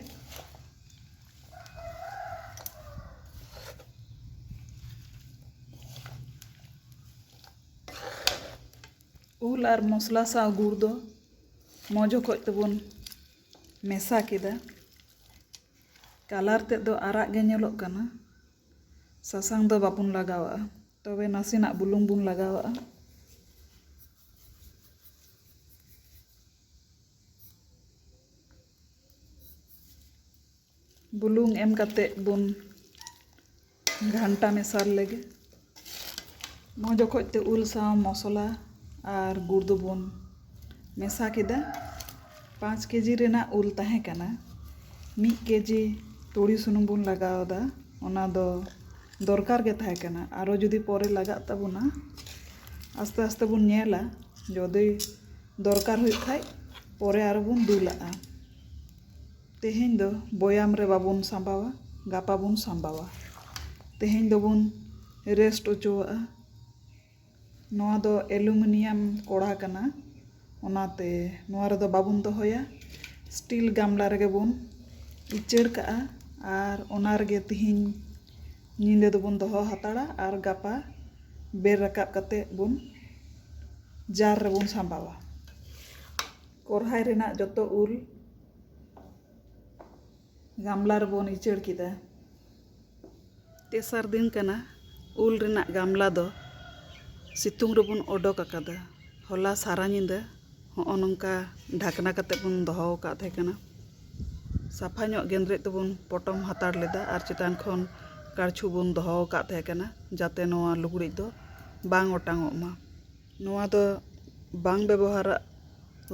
ᱩᱞ ᱟᱨ ᱢᱚᱥᱞᱟ ᱥᱟᱶ ᱜᱩᱲ ᱫᱚ ᱢᱚᱡᱽ ᱚᱠᱚᱡ ᱛᱮᱵᱚᱱ ᱢᱮᱥᱟ ᱠᱮᱫᱟ᱾ ᱠᱟᱞᱟᱨ ᱛᱮᱫ ᱫᱚ ᱟᱨᱟᱜ ᱜᱮ ᱧᱮᱞᱚᱜ ᱠᱟᱱᱟ᱾ ᱥᱟᱥᱟᱝ ᱫᱚ ᱵᱟᱵᱚᱱ ᱞᱟᱜᱟᱣᱟᱜᱼᱟ, ᱛᱚᱵᱮ ᱱᱟᱥᱮᱱᱟᱜ ᱵᱩᱞᱩᱝ ᱵᱚᱱ ᱞᱟᱜᱟᱣᱟᱜᱼᱟ᱾ ᱵᱩᱞᱩᱝ ᱮᱢ ᱠᱟᱛᱮ ᱵᱚᱱ ᱜᱷᱟᱱᱴᱟ ᱢᱮᱥᱟ ᱞᱮᱜᱮ᱾ ᱱᱚᱣᱟ ᱡᱚᱠᱷᱚᱡ ᱛᱮ ᱩᱞ ᱥᱟᱶ ᱢᱚᱥᱞᱟ ᱟᱨ ᱜᱩᱲ ᱫᱚᱵᱚᱱ ᱢᱮᱥᱟ ᱠᱮᱫᱟ᱾ ᱯᱟᱸᱪ ᱠᱮᱡᱤ ᱨᱮᱱᱟᱜ ᱩᱞ ᱛᱟᱦᱮᱸ ᱠᱟᱱᱟ, ᱢᱤᱫ ᱠᱮᱡᱤ ᱛᱩᱲᱤ ᱥᱩᱱᱩᱢ ᱵᱚᱱ ᱞᱟᱜᱟᱣ ᱮᱫᱟ᱾ ᱚᱱᱟ ᱫᱚ ᱫᱚᱨᱠᱟᱨ ᱜᱮ ᱛᱟᱦᱮᱸ ᱠᱟᱱᱟ, ᱟᱨᱚ ᱡᱩᱫᱤ ᱯᱚᱨᱮ ᱞᱟᱜᱟᱜ ᱛᱟᱵᱚᱱᱟ, ᱟᱥᱛᱮ ᱟᱥᱛᱮ ᱵᱚᱱ ᱧᱮᱞᱟ᱾ ᱡᱩᱫᱤ ᱫᱚᱨᱠᱟᱨ ᱦᱩᱭᱩᱜ ᱠᱷᱟᱡ, ᱯᱚᱨᱮ ᱟᱨᱚ ᱵᱚᱱ ᱫᱩᱞᱟᱜᱼᱟ᱾ ᱛᱮᱦᱮᱧ ᱫᱚ ᱵᱚᱭᱟᱢ ᱨᱮ ᱵᱟᱵᱚᱱ ᱥᱟᱸᱵᱟᱣᱟ, ᱜᱟᱯᱟ ᱵᱚᱱ ᱥᱟᱸᱵᱟᱣᱟ᱾ ᱛᱮᱦᱮᱧ ᱫᱚᱵᱚᱱ ᱨᱮᱥᱴ ᱚᱪᱚᱣᱟᱜᱼᱟ᱾ ᱱᱚᱣᱟ ᱫᱚ ᱮᱞᱩᱢᱤᱱᱤᱭᱟᱢ ᱠᱚᱲᱟ ᱠᱟᱱᱟ, ᱚᱱᱟᱛᱮ ᱱᱚᱣᱟ ᱨᱮᱫᱚ ᱵᱟᱵᱚᱱ ᱫᱚᱦᱚᱭᱟ᱾ ᱥᱴᱤᱞ ᱜᱟᱢᱞᱟ ᱨᱮᱜᱮ ᱵᱚᱱ ᱤᱪᱟᱹᱲ ᱠᱟᱜᱼᱟ, ᱟᱨ ᱚᱱᱟ ᱨᱮᱜᱮ ᱛᱤᱦᱤᱧ ᱧᱤᱫᱟᱹ ᱫᱚᱵᱚᱱ ᱫᱚᱦᱚ ᱦᱟᱛᱟᱲᱟ, ᱟᱨ ᱜᱟᱯᱟ ᱵᱮᱨ ᱨᱟᱠᱟᱵ ᱠᱟᱛᱮ ᱵᱚᱱ ᱡᱟᱨ ᱨᱮᱵᱚᱱ ᱥᱟᱸᱵᱟᱣᱟ᱾ ᱠᱚᱨᱦᱟᱭ ᱨᱮᱱᱟᱜ ᱡᱚᱛᱚ ᱩᱞ ᱜᱟᱢᱞᱟ ᱨᱮᱵᱚᱱ ᱤᱪᱟᱹᱲ ᱠᱮᱫᱟ᱾ ᱛᱮᱥᱟᱨ ᱫᱤᱱ ᱠᱟᱱᱟ, ᱩᱞ ᱨᱮᱱᱟᱜ ᱜᱟᱢᱞᱟ ᱫᱚ ᱥᱤᱛᱩᱝ ᱨᱮᱵᱚᱱ ᱚᱰᱚᱠ ᱟᱠᱟᱫᱟ᱾ ᱦᱚᱞᱟ ᱥᱟᱨᱟ ᱧᱤᱫᱟᱹ ᱦᱚᱸᱜᱼᱚ ᱱᱚᱝᱠᱟ ᱰᱷᱟᱠᱱᱟ ᱠᱟᱛᱮ ᱵᱚᱱ ᱫᱚᱦᱚ ᱟᱠᱟᱫ ᱛᱟᱦᱮᱸ ᱠᱟᱱᱟ᱾ ᱥᱟᱯᱷᱟ ᱧᱚᱜ ᱜᱮᱸᱫᱽᱨᱮᱡ ᱛᱮᱵᱚᱱ ᱯᱚᱴᱚᱢ ᱦᱟᱛᱟᱲ ᱞᱮᱫᱟ ᱟᱨ ᱪᱮᱛᱟᱱ ᱠᱷᱚᱱ ᱠᱟᱲᱪᱷᱩ ᱵᱚᱱ ᱫᱚᱦᱚ ᱟᱠᱟᱫ ᱛᱟᱦᱮᱸ ᱠᱟᱱᱟ, ᱡᱟᱛᱮ ᱱᱚᱣᱟ ᱞᱩᱜᱽᱲᱤᱡ ᱫᱚ ᱵᱟᱝ ᱚᱴᱟᱝᱚᱜ ᱢᱟ᱾ ᱱᱚᱣᱟ ᱫᱚ ᱵᱟᱝ ᱵᱮᱵᱚᱦᱟᱨᱟᱜ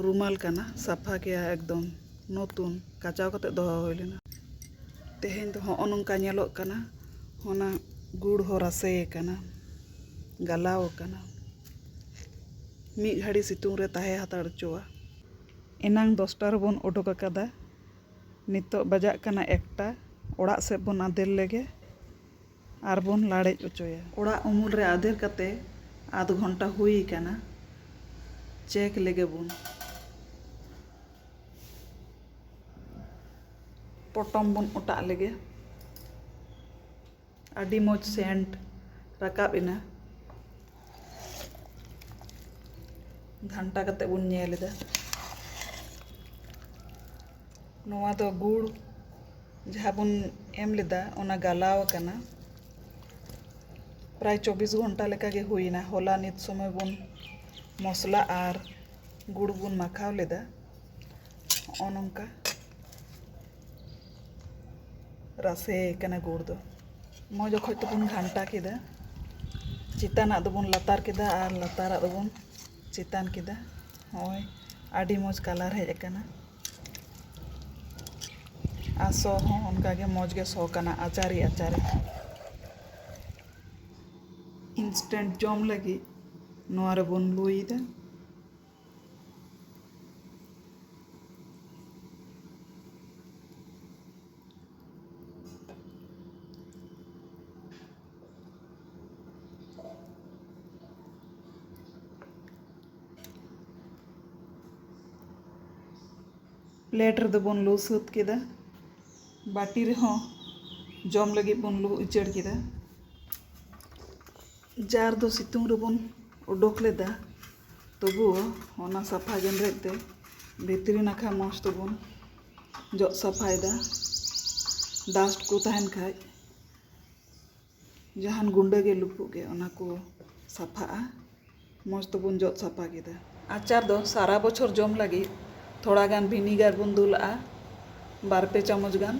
ᱨᱩᱢᱟᱞ ᱠᱟᱱᱟ, ᱥᱟᱯᱷᱟ ᱜᱮᱭᱟ ᱮᱠᱫᱚᱢ, ᱱᱚᱛᱩᱱ ᱠᱟᱪᱟᱣ ᱠᱟᱛᱮ ᱫᱚᱦᱚ ᱦᱩᱭ ᱞᱮᱱᱟ᱾ ᱛᱮᱦᱮᱧ ᱫᱚ ᱦᱚᱸᱜᱼᱚ ᱱᱚᱝᱠᱟ ᱧᱮᱞᱚᱜ ᱠᱟᱱᱟ, ᱚᱱᱟ ᱜᱩᱲ ᱦᱚᱸ ᱨᱟᱥᱮ ᱟᱠᱟᱱᱟ, ᱜᱟᱞᱟᱣ ᱟᱠᱟᱱᱟ᱾ ᱢᱤᱫ ᱜᱷᱟᱹᱲᱤ ᱥᱤᱛᱩᱝ ᱨᱮ ᱛᱟᱦᱮᱸ ᱦᱟᱛᱟᱲ ᱦᱚᱪᱚᱣᱟ᱾ ᱮᱱᱟᱝ ᱫᱚᱥᱴᱟ ᱨᱮᱵᱚᱱ ᱚᱰᱚᱠ ᱟᱠᱟᱫᱟ, ᱱᱤᱛᱚᱜ ᱵᱟᱡᱟᱜ ᱠᱟᱱᱟ ᱮᱠᱴᱟ᱾ ᱚᱲᱟᱜ ᱥᱮᱫ ᱵᱚᱱ ᱟᱫᱮᱨ ᱞᱮᱜᱮ ᱟᱨ ᱵᱚᱱ ᱞᱟᱲᱮᱡ ᱚᱪᱚᱭᱟ᱾ ᱚᱲᱟᱜ ᱩᱢᱩᱞ ᱨᱮ ᱟᱫᱮᱨ ᱠᱟᱛᱮ ᱟᱫᱷ ᱜᱷᱚᱱᱴᱟ ᱦᱩᱭ ᱟᱠᱟᱱᱟ᱾ ᱪᱮᱠ ᱞᱮᱜᱮ ᱵᱚᱱ᱾ ᱯᱚᱴᱚᱢ ᱵᱚᱱ ᱚᱴᱟᱜ ᱞᱮᱜᱮ᱾ ᱟᱹᱰᱤ ᱢᱚᱡᱽ ᱥᱮᱱᱴ ᱨᱟᱠᱟᱵ ᱮᱱᱟ᱾ ᱜᱷᱟᱱᱴᱟ ᱠᱟᱛᱮ ᱵᱚᱱ ᱧᱮᱞ ᱮᱫᱟ᱾ ᱱᱚᱣᱟ ᱫᱚ ᱜᱩᱲ ᱡᱟᱦᱟᱸ ᱵᱚᱱ ᱮᱢ ᱞᱮᱫᱟ, ᱚᱱᱟ ᱜᱟᱞᱟᱣ ᱟᱠᱟᱱᱟ᱾ ᱯᱨᱟᱭ ᱪᱚᱵᱵᱤᱥ ᱜᱷᱚᱱᱴᱟ ᱞᱮᱠᱟ ᱜᱮ ᱦᱩᱭᱱᱟ᱾ ᱦᱚᱞᱟ ᱱᱤᱛ ᱥᱚᱢᱚᱭ ᱵᱚᱱ ᱢᱚᱥᱞᱟ ᱟᱨ ᱜᱩᱲ ᱵᱚᱱ ᱢᱟᱠᱷᱟᱣ ᱞᱮᱫᱟ᱾ ᱱᱚᱜᱼᱚ ᱱᱚᱝᱠᱟ ᱨᱟᱥᱮ ᱠᱟᱱᱟ ᱜᱩᱲ ᱫᱚ᱾ ᱢᱚᱡᱽ ᱚᱠᱚᱡ ᱛᱮᱵᱚᱱ ᱜᱷᱟᱱᱴᱟ ᱠᱮᱫᱟ᱾ ᱪᱮᱛᱟᱱᱟᱜ ᱫᱚᱵᱚᱱ ᱞᱟᱛᱟᱨ ᱠᱮᱫᱟ ᱟᱨ ᱞᱟᱛᱟᱨᱟᱜ ᱫᱚᱵᱚᱱ ᱪᱮᱛᱟᱱ ᱠᱮᱫᱟ᱾ ᱱᱚᱜᱼᱚᱭ ᱟᱹᱰᱤ ᱢᱚᱡᱽ ᱠᱟᱞᱟᱨ ᱦᱮᱡ ᱟᱠᱟᱱᱟ᱾ ᱟᱨ ᱥᱚ ᱦᱚᱸ ᱚᱱᱠᱟᱜᱮ ᱢᱚᱡᱽ ᱜᱮ ᱥᱚ ᱠᱟᱱᱟ, ᱟᱪᱟᱨᱤ ᱟᱪᱟᱨᱤ᱾ ᱤᱱᱥᱴᱮᱱᱴ ᱡᱚᱢ ᱞᱟᱹᱜᱤᱫ ᱱᱚᱣᱟ ᱨᱮᱵᱚᱱ ᱞᱩᱭᱮᱫᱟ᱾ ᱯᱞᱮᱴ ᱨᱮᱫᱚ ᱵᱚᱱ ᱞᱩ ᱥᱟᱹᱛ ᱠᱮᱫᱟ᱾ ᱵᱟᱹᱴᱤ ᱨᱮᱦᱚᱸ ᱡᱚᱢ ᱞᱟᱹᱜᱤᱫ ᱵᱚᱱ ᱞᱩ ᱩᱪᱟᱹᱲ ᱠᱮᱫᱟ᱾ ᱡᱟᱨ ᱫᱚ ᱥᱤᱛᱩᱝ ᱨᱮᱵᱚᱱ ᱚᱰᱚᱠ ᱞᱮᱫᱟ, ᱛᱚᱵᱩ ᱚᱱᱟ ᱥᱟᱯᱷᱟ ᱜᱮᱸᱫᱽᱨᱮᱡ ᱛᱮ ᱵᱷᱤᱛᱨᱤ ᱱᱟᱠᱷᱟ ᱢᱚᱡᱽ ᱛᱮᱵᱚᱱ ᱡᱚᱜ ᱥᱟᱯᱷᱟᱭᱮᱫᱟ᱾ ᱰᱟᱥᱴ ᱠᱚ ᱛᱟᱦᱮᱱ ᱠᱷᱟᱡ, ᱡᱟᱦᱟᱱ ᱜᱩᱸᱰᱟᱹ ᱜᱮ ᱞᱩᱯᱩᱜ ᱜᱮ, ᱚᱱᱟ ᱠᱚ ᱥᱟᱯᱷᱟᱜᱼᱟ᱾ ᱢᱚᱡᱽ ᱛᱮᱵᱚᱱ ᱡᱚᱜ ᱥᱟᱯᱷᱟ ᱠᱮᱫᱟ᱾ ᱟᱪᱟᱨ ᱫᱚ ᱥᱟᱨᱟ ᱵᱚᱪᱷᱚᱨ ᱡᱚᱢ ᱞᱟᱹᱜᱤᱫ ᱛᱷᱚᱲᱟ ᱜᱟᱱ ᱵᱷᱤᱱᱤᱜᱟᱨ ᱵᱚᱱ ᱫᱩᱞᱟᱜᱼᱟ, ᱵᱟᱨ ᱯᱮ ᱪᱟᱢᱚᱪ ᱜᱟᱱ᱾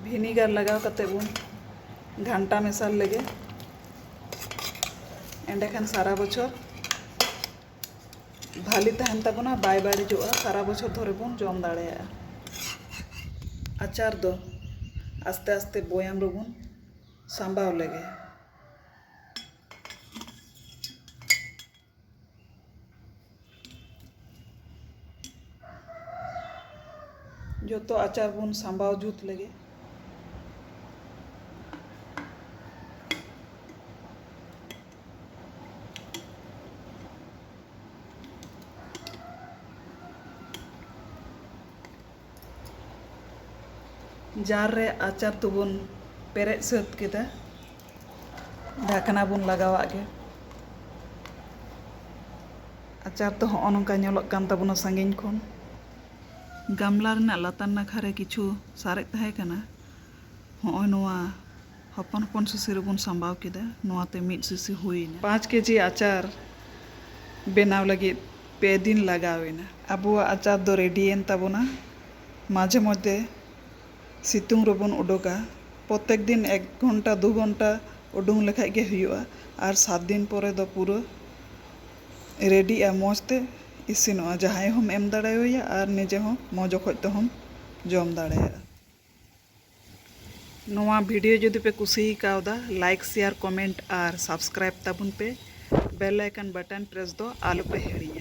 ᱵᱷᱤᱱᱤᱜᱟᱨ ᱞᱟᱜᱟᱣ ᱠᱟᱛᱮ ᱵᱚᱱ ᱜᱷᱟᱱᱴᱟ ᱢᱮᱥᱟᱞ ᱞᱮᱜᱮ, ᱮᱸᱰᱮᱠᱷᱟᱱ ᱥᱟᱨᱟ ᱵᱚᱪᱷᱚᱨ ᱵᱷᱟᱞᱤ ᱛᱟᱦᱮᱱ ᱛᱟᱵᱚᱱᱟ, ᱵᱟᱭ ᱵᱟᱹᱲᱤᱡᱚᱜᱼᱟ, ᱥᱟᱨᱟ ᱵᱚᱪᱷᱚᱨ ᱫᱷᱚᱨᱮ ᱵᱚᱱ ᱡᱚᱢ ᱫᱟᱲᱮᱭᱟᱜᱼᱟ᱾ ᱟᱪᱟᱨ ᱫᱚ ᱟᱥᱛᱮ ᱟᱥᱛᱮ ᱵᱚᱭᱟᱢ ᱨᱮᱵᱚᱱ ᱥᱟᱸᱵᱟᱣ ᱞᱮᱜᱮ᱾ ᱡᱚᱛᱚ ᱟᱪᱟᱨ ᱵᱚᱱ ᱥᱟᱸᱵᱟᱣ ᱡᱩᱛ ᱞᱮᱜᱮ᱾ ᱡᱟᱨ ᱨᱮ ᱟᱪᱟᱨ ᱫᱚᱵᱚᱱ ᱯᱮᱨᱮᱡ ᱥᱟᱹᱛ ᱠᱮᱫᱟ᱾ ᱰᱷᱟᱠᱱᱟ ᱵᱚᱱ ᱞᱟᱜᱟᱣᱟᱜ ᱜᱮ᱾ ᱟᱪᱟᱨ ᱫᱚ ᱦᱚᱸᱜᱼᱚ ᱱᱚᱝᱠᱟ ᱧᱮᱞᱚᱜ ᱠᱟᱱ ᱛᱟᱵᱚᱱᱟ ᱥᱟᱺᱜᱤᱧ ᱠᱷᱚᱱ᱾ ᱜᱟᱢᱞᱟ ᱨᱮᱱᱟᱜ ᱞᱟᱛᱟᱨ ᱱᱟᱠᱷᱟ ᱨᱮ ᱠᱤᱪᱷᱩ ᱥᱟᱨᱮᱡ ᱛᱟᱦᱮᱸ ᱠᱟᱱᱟ, ᱦᱚᱸᱜᱼᱚᱭ ᱱᱚᱣᱟ ᱦᱚᱯᱚᱱ ᱦᱚᱯᱚᱱ ᱥᱤᱥᱤ ᱨᱮᱵᱚᱱ ᱥᱟᱸᱵᱟᱣ ᱠᱮᱫᱟ᱾ ᱱᱚᱣᱟᱛᱮ ᱢᱤᱫ ᱥᱤᱥᱤ ᱦᱩᱭᱱᱟ᱾ ᱯᱟᱸᱪ ᱠᱮᱡᱤ ᱟᱪᱟᱨ ᱵᱮᱱᱟᱣ ᱞᱟᱹᱜᱤᱫ ᱯᱮ ᱫᱤᱱ ᱞᱟᱜᱟᱣ ᱮᱱᱟ᱾ ᱟᱵᱚᱣᱟᱜ ᱟᱪᱟᱨ ᱫᱚ ᱨᱮᱰᱤᱭᱮᱱ ᱛᱟᱵᱚᱱᱟ᱾ ᱢᱟᱡᱷᱮ ᱢᱚᱫᱽᱫᱷᱮ ᱥᱤᱛᱩᱝ ᱨᱮᱵᱚᱱ ᱩᱰᱩᱠᱟ᱾ ᱯᱨᱚᱛᱮᱠ ᱫᱤᱱ ᱮᱠ ᱜᱷᱚᱱᱴᱟ ᱫᱩ ᱜᱷᱚᱱᱴᱟ ᱩᱰᱩᱝ ᱞᱮᱠᱷᱟᱡ ᱜᱮ ᱦᱩᱭᱩᱜᱼᱟ᱾ ᱟᱨ ᱥᱟᱛ ᱫᱤᱱ ᱯᱚᱨᱮ ᱫᱚ ᱯᱩᱨᱟᱹ ᱨᱮᱰᱤᱜᱼᱟ, ᱢᱚᱡᱽ ᱛᱮ ᱤᱥᱤᱱᱚᱜᱼᱟ᱾ ᱡᱟᱦᱟᱸᱭ ᱦᱚᱸᱢ ᱮᱢ ᱫᱟᱲᱮᱣᱟᱭᱟ ᱟᱨ ᱱᱤᱡᱮ ᱦᱚᱸ ᱢᱚᱡᱽ ᱚᱠᱚᱡ ᱛᱮᱦᱚᱸᱢ ᱡᱚᱢ ᱫᱟᱲᱮᱭᱟᱜᱼᱟ᱾ ᱱᱚᱣᱟ ᱵᱷᱤᱰᱤᱭᱳ ᱡᱩᱫᱤ ᱯᱮ ᱠᱩᱥᱤ ᱠᱟᱣᱫᱟ, ᱞᱟᱭᱤᱠ, ᱥᱮᱭᱟᱨ, ᱠᱚᱢᱮᱱᱴ ᱟᱨ ᱥᱟᱵᱥᱠᱨᱟᱭᱤᱵ ᱛᱟᱵᱚᱱ ᱯᱮ᱾ ᱵᱮᱞ ᱟᱭᱠᱚᱱ ᱵᱟᱴᱚᱱ ᱯᱨᱮᱥ ᱫᱚ ᱟᱞᱚ ᱯᱮ ᱦᱤᱲᱤᱧᱟ᱾